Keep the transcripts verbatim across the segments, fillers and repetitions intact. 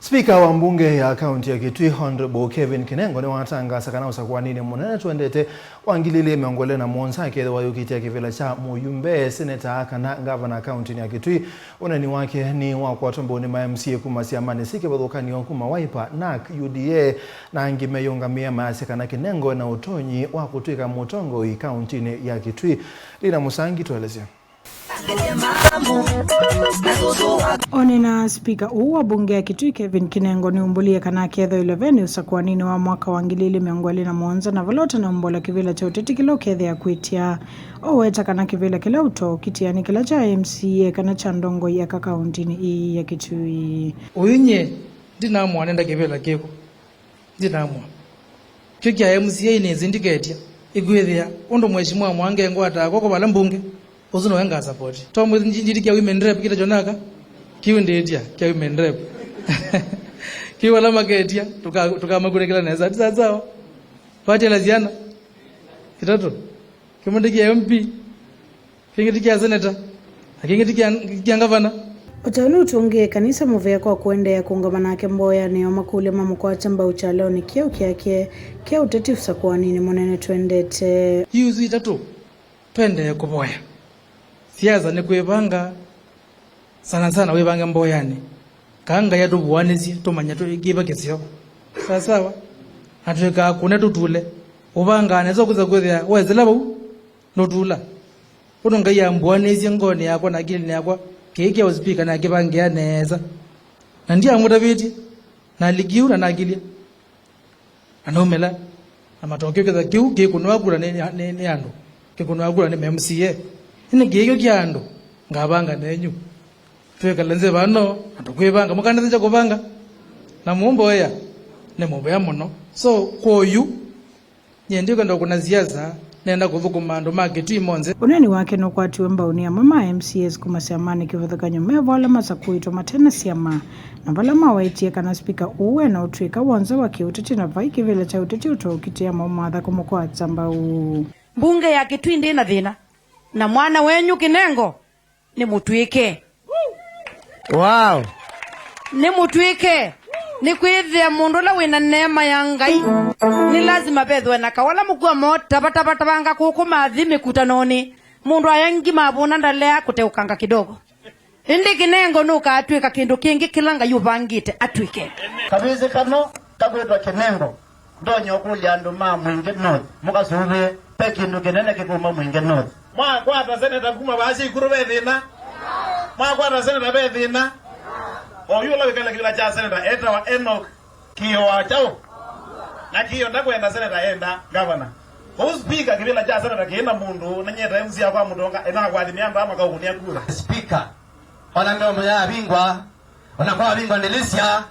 Spika wa mbunge ya kaunti ya Kitui, Honorable Kevin Kinengo, nĩwatangaasa kana ũsakũaninĩ mũnene twendete wa ngili ilĩ mĩongo ĩlĩ na mũonza akethĩwa ayũkĩtya kĩvĩla kya mũyumbe, seneta kana ngavana kauntinĩ ya Kitui. Ũneeni wake nĩ wakwatwa mbau nĩ ma M C A kuma syamanĩ syĩ kĩvathũkany'o kuma Wiper, narc, U D A na angĩ meyĩũngamĩe, mayasya kana Kinengo ena ũtonyi wa kũtw'ĩka mũtongoi kauntinĩ ya Kitui. Lina Mũsangi tũelesye. Onena spika ũũ wa mbunge ya Kitui Kevin Kinengo nĩumbũlĩe kana akethĩwa eleven ũsakũaninĩ wa mwaka wa ngili ilĩ mĩongo ĩlĩ na mũonza, na vala ũtanaumbũla kĩvĩla kya ũteti kĩla ũkethĩa kwĩtya. Ũweta kana kĩvĩla kĩla ũtookitĩa nĩ kĩla kya M C A kana kya ndongoi aka kauntinĩ ĩĩ ya Kitui. Ũyu nyie ndinamũa nenda kĩvĩla kĩko. Ndinamũa. Kyo kya M C A nĩsindiketya. Ĩkwĩthĩa ũndũ Mheshimiwa Mwangi ngwataa kw'oko vala mbunge, ũsu nowe nga support. To mwĩthĩ njinditi kya women rep kĩta kyonaka? Kĩu ndĩtya kya women rep. Kĩu ala maketya, tũka-, tũkamakunĩkĩla nesa. Ati sawa sawa. Vatiala syana itatũ. Kĩmwe ndĩ kya M P. Kĩngĩ ti kya seneta, na kĩngĩ ti kya, kya ngavana. O ta ũu nũtũngĩe kanisa mũvea kwa kũendeea kũũngama nake mboyanĩ ya makũlyo ma mũkwata mbau kyalonĩ kĩu kyake kya ũteti ũsakũaninĩ mũnene twendete. Yu isu itatũ, twendee kũvoya. Siasa nĩ kwĩvanga, sana sana wĩvange mboyanĩ. Kaa Ngai atũvuanĩsye tũmanye tũ-, kĩva kĩseo. Sawa sawa. Na twĩkaa kũne tũtule. Ũvangaa nesa ũkwĩsa kwĩthĩa wesĩla vau. Nũtula. Ũndũ Ngai ambũanĩisye ngoonĩ yakwa na akilinĩ yakwa, kĩĩ kya ũspika nakĩvangĩa nesa. Na ndyamũtavĩtye, nalikiu na nakilya. Na naumĩla, na matokeo kĩtha kĩu kĩkũnwa kura nĩ, nĩ, nĩ andũ. Kĩkũnwa kura nĩ ma M C A. Ĩndĩ kĩĩ kyo kya andũ, ngavanga nenyu. Twĩkale nzĩ vano, na tũkwĩvanga, mũkanĩthĩkya kũvanga. Na mũmboya, nĩ mũvea mũno. So, kwa oyu, Nyie ndikwenda kũna siasa, nenda kũthũkũma andũ ma Kitui monthe. Ũneeni wake nũkwatiwe mbau nĩ amwe ma M C As kuma syamanĩ kĩvathũkany'o me vo ala masakũĩtwe mate na syama, na vala mawetie kana spika ũũ ena ũtw'ĩka w'onthe wa kĩũteti na vai kĩvĩla kya ũteti ũtookitĩa maũmatha kũmũkwata mbau. Mbunge ya Kitui ndĩ na thĩna na mwana wenyu Kinengo. Nĩmũtw'ĩke. Wow. Nĩmũtw'ĩke. Nĩkwĩthĩa mũndũ ũla wĩ na neema ya Ngai, nĩ lasima vethĩwe na kawala mũkua moo tava tava tavanga kũkũ mathi mĩkutanonĩ. Mũndũ aya ngi mavũna ndalea kũteũkanga kidogo. Ĩndĩ Kinengo nũkatw'ĩka kĩndũ kĩngĩ kĩla Ngai ũvangĩte atw'ĩke. Kavĩsĩ kano kakwĩtwa Kinengo. Ndonya ũkũlya andũ ma Mwingi North, mũkasũvĩe, ve kĩndũ kĩnene kĩkuma Mwingi North. Mwakwata seneta kuma vaasya Ikuru ve thĩna? Mwakwata seneta ve thĩna? O yu ũla wĩkala kĩvĩla kya seneta etawa Enoch Kĩĩo wa kyaũ? Na Kĩĩo ndakwenda seneta, enda ngavana. Kwoou spika, kĩvĩla kya seneta kĩĩ na mũndũ, na nyie ta M C A kwa Mũtonga, ĩnakwathimĩa andũ aa makaũkũnĩa kura. Spika, ona ndomo yavingwa, ona kwavingwa ndĩlĩsya,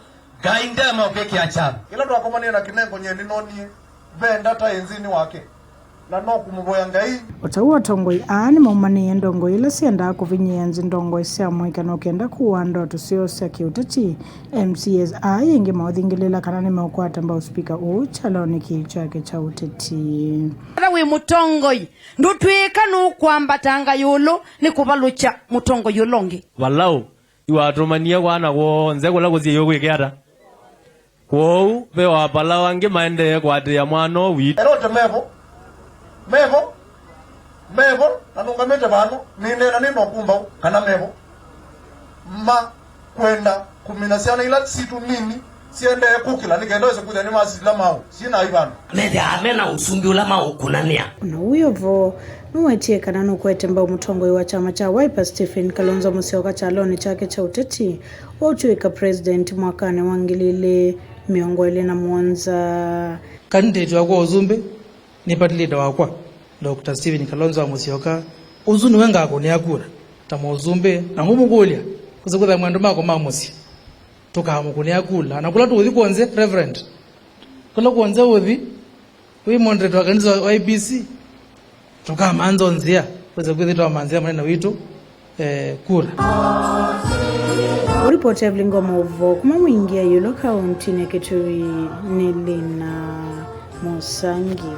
Ngai ndema ũkĩkĩa kyalo. Ĩla twakomanĩe na Kinengo nyie nĩnonie ve ndata ĩ nzĩnĩ wake, na no kũmũvoya Ngai. O ta ũu atongoi aa nĩmaumanĩie ndongoi ila syendaa kũvinyĩĩa nzĩ ndongoi sya mũika na ũkenda kũaa ndoto syoo sya kĩũteti. M C As aa ĩngĩ maũthingĩlĩla kana nĩmeũkwata mbau spika ũũ kyalonĩ kĩĩ kyake kya ũteti. Ethĩwa wĩ mũtongoi, ndũtw'ĩka nũkwambatanga ĩũlũ nĩ kũvalũkya mũtongoi ũla ũngĩ. Valaũ. Yu watũmanie kwana kw'onthe kũla kũsiĩĩwe kwĩke ata? Kwoou ve o apala angĩ maendee kũatĩĩa mwana ũũ witũ. Erote mevo, mevo, mevo, na nũngamĩte vano, nĩneena nĩ na ũkumbau kana mevo. Ma kwenda kũmina syana ila sitũ nini siendee kũkĩla nĩ kenda wĩse kwĩthĩa nĩmasisila maũ syĩ na ivano. Methĩawa me na ũsumbĩ ũla maũkunanĩa. O na ũu wĩ o vo, nũwetie kana nũkwete mbau mũtongoi wa kyama kya Wiper Stephen Kalonzo Musyoka kyalonĩ kyake kya ũteti wa ũtw'ĩka president mwakanĩ wa ngili ilĩ mĩongo ĩlĩ na mũonza. Candidate wakwa wa ũsumbĩ nĩ party leader wakwa, Doctor Stephen Kalonzo wa Musyoka. Ũsu nĩwe ngakũnĩa kura ta mũsumbĩ, na ngũmũkũlya, kũsa kwĩthĩa andũ makwa ma mũsyĩ, tũkamũkũnĩa kula. Na kũla tũũthi kw'onthe, Reverend, kũla kw'onthe ũthi, wĩ moderator wa kanisa wa I B C, tũkamantha nzĩa, wĩse kwĩthĩwa twamanthĩa mũnene witũ, eh, kura. Ũripoti Evelyn Ngoma Ũvoo kuma Mwingi ya Ĩũlũ kauntinĩ ya Kitui nĩ Lina Mũsangi.